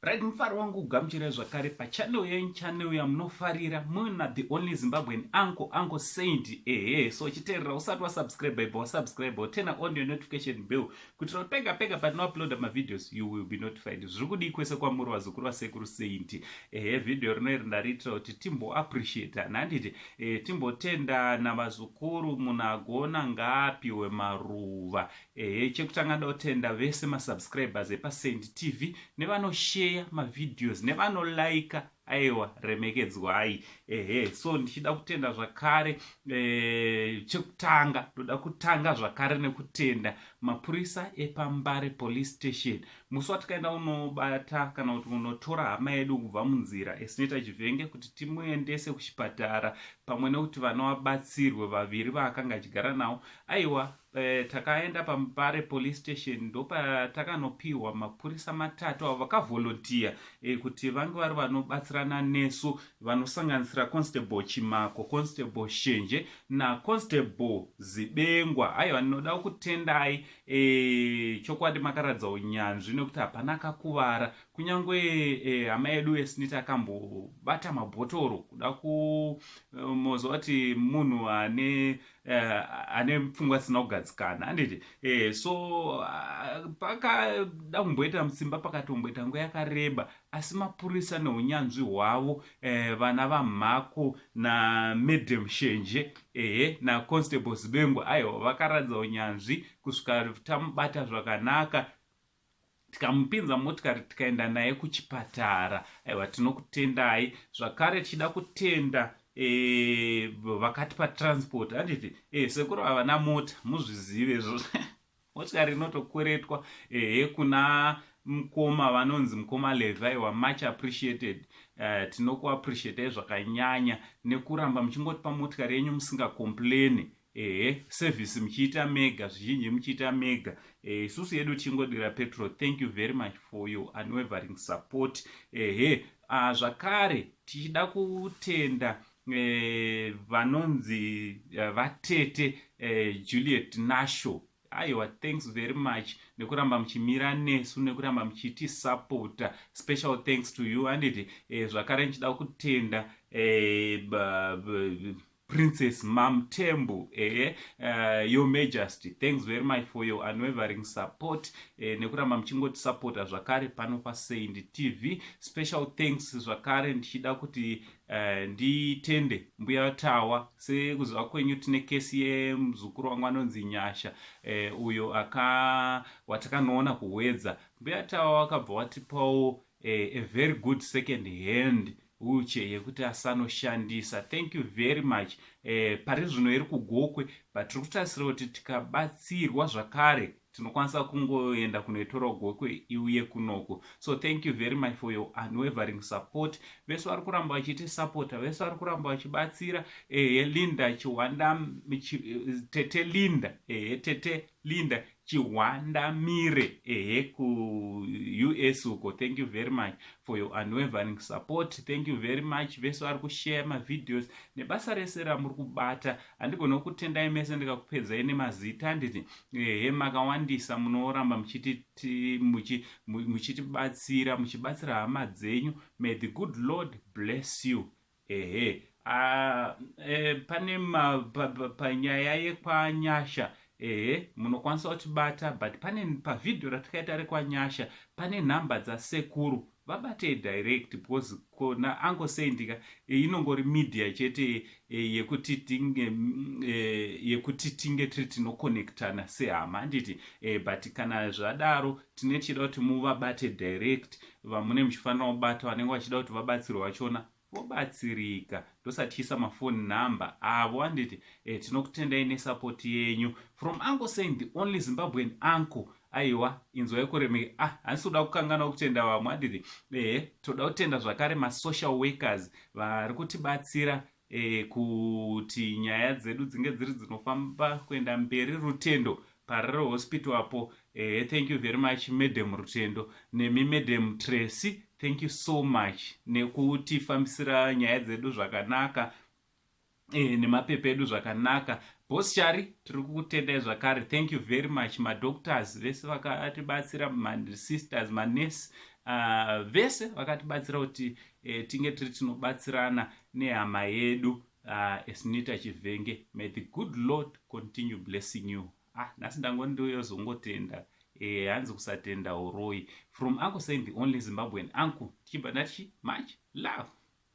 Right, mufaro wangu kugamuchirai zvakare pachannel yenyu, channel yamunofarira muna the only Zimbabwean uncle, Uncle Saint. Ehe, so chiteerera, usati wasubscribe, ibva wasubscribe, turn on your notification bell kuitira kuti pega pega patinouploada mavideos you will be notified. Zviri kudii kwese kwamuri, vazukuru vasekuru Saint? Ehe, vhidhiyo rino iri ndariitira kuti timboappreciatana, handiti? Timbotendana, vazukuru. Munhu agona ngaapiwe maruva. Ehe, chekutanga ndotenda vese masubscribers epaSaint TV nevanosheya mavideos nevanolaika. Aiwa, remekedzwai. Ehe, so ndichida kutenda zvakare, chekutanga ndoda kutanga zvakare nekutenda mapurisa epaMbare Police Station. Musi watikaenda unobata kana kuti unotora hama yedu kubva munzira, Esinoita Chivhenge, kuti timuendese kuchipatara pamwe nekuti vana vabatsirwe vaviri vaakanga achigara navo, aiwa, takaenda paMbare Police Station, ndopatakanopiwa mapurisa matatu avo vakavolunteer kuti vange vari vanobatsirana nesu, vanosanganisira Constable Chimako, Constable Shenje naConstable Zibengwa. Aiwa, ndinoda kutendai. Chokwadi makaratidza unyanzvi nekuti hapana akakuvara, kunyange hama yedu Esinita akambobata mabhotoro kuda kumozwa kuti munhu ane pfungwa dzisina kugadzikana, handiti? So pakada kumboita mutsimba, pakatomboita nguva yakareba, asi mapurisa neunyanzvi hwavo, vana vaMhako naMadam Shenje, ehe, naConstable Zibengwa, aiwa, vakaratidza unyanzvi kusvika tamubata zvakanaka, tikamupinza motikari, tikaenda naye kuchipatara. Aiwa, tinokutendai zvakare. Tichida kutenda vakatipa transport, handiti? Sekuru havana mota, muzvizive izvozvo. Motikari inotokweretwa, ehe, kuna mukoma vanonzi mukoma Levhi. Aiwa, much appreciated. Tinokuappreciatai zvakanyanya nekuramba muchingotipa motikari yenyu musingacomplaini. Ehe, service muchiita mega, zvizhinji muchiita mega, isusu yedu tichingodira petrol. Thank you very much for your unwavering support. Ehe, zvakare tichida kutenda vanonzi vatete Juliet Nasho. Aiwa, thanks very much nekuramba muchimira nesu, nekuramba muchitisapota. Special thanks to you, anditi? Zvakare ndichida kutenda Princess Mamtembu. Ehe, Your Majesty, thanks very much for your unwavering support, nekuramba muchingotisapota zvakare pano paSaint TV. Special thanks zvakare ndichida kuti nditende mbuya Tawa. Sekuziva kwenyu, tine kesi yemuzukuru wangu anonzi Nyasha, uyo aka watakanoona kuHwedza. Mbuya Tawa wakabva watipawo a very good second hand wheelchair yekuti asanoshandisa. Thank you very much. Pari zvino iri kuGokwe, but tiri kutarisira kuti tikabatsirwa zvakare tinokwanisa kungoenda kunoitora Gokwe iuye kunoko. So thank you very much for your unwavering support. Vese vari kuramba vachitisapota, vese vari kuramba vachibatsira. Ehe, Linda Chiwanda, Tete Linda, ehe, Tete Linda Chiwandamire, ehe, kuUS uko, thank you very much for your unwavering support. Thank you very much vese vari kushare mavideos nebasa rese ramuri kubata. Handigona kutendai mese ndikakupedzai nemazita, handiti? Ehe, makawandisa munoramba muchitibatsira, muchibatsira hama dzenyu. May the good Lord bless you. Ehe, pane panyaya yekwaNyasha, ehe, munokwanisa kutibata, but pane pavhidhiyo ratikaita rekwaNyasha pane nhamba dzasekuru, vabatei direct, because kona Uncle Saint ka inongori media chete yekuti tinge tiri tinoconnectana sehama, handiti? But kana zvadaro tine tichida kuti muvabate direct vamune muchifanira kubata, vanenge vachida kuti vabatsirwe vachona vobatsirika. Ndosatiisa mafoni number avo, handiti? Tinokutendai nesupport yenyu. From Uncle Saint, the only Zimbabwean uncle. Aiwa, inzwai kuremeke. Ah, handisi kuda kukanganwa kutenda vamwe, handiti? Ehe, toda kutenda zvakare masocial workers vari kutibatsira kuti nyaya dzedu dzinge dziri dzinofamba kuenda mberi. Rutendo Parero Hospital apo, thank you very much, Madam Rutendo, nemi Madam Tracy. Thank you so much nekutifambisira nyaya dzedu zvakanaka nemapepa edu zvakanaka. Boss Chari, tiri kukutendai zvakare. Thank you very much. Madoctors vese vakatibatsira, masisters, manurse. Vese vakatibatsira kuti tinge tiri tinobatsirana nehama yedu Esnita Chivhenge. May the good Lord continue blessing you. Ah, nhasi ndangondiyozongotenda. Hanzi kusatenda uroi. From Uncle Saint, the only Zimbabwean uncle. Tichibva ndati much love.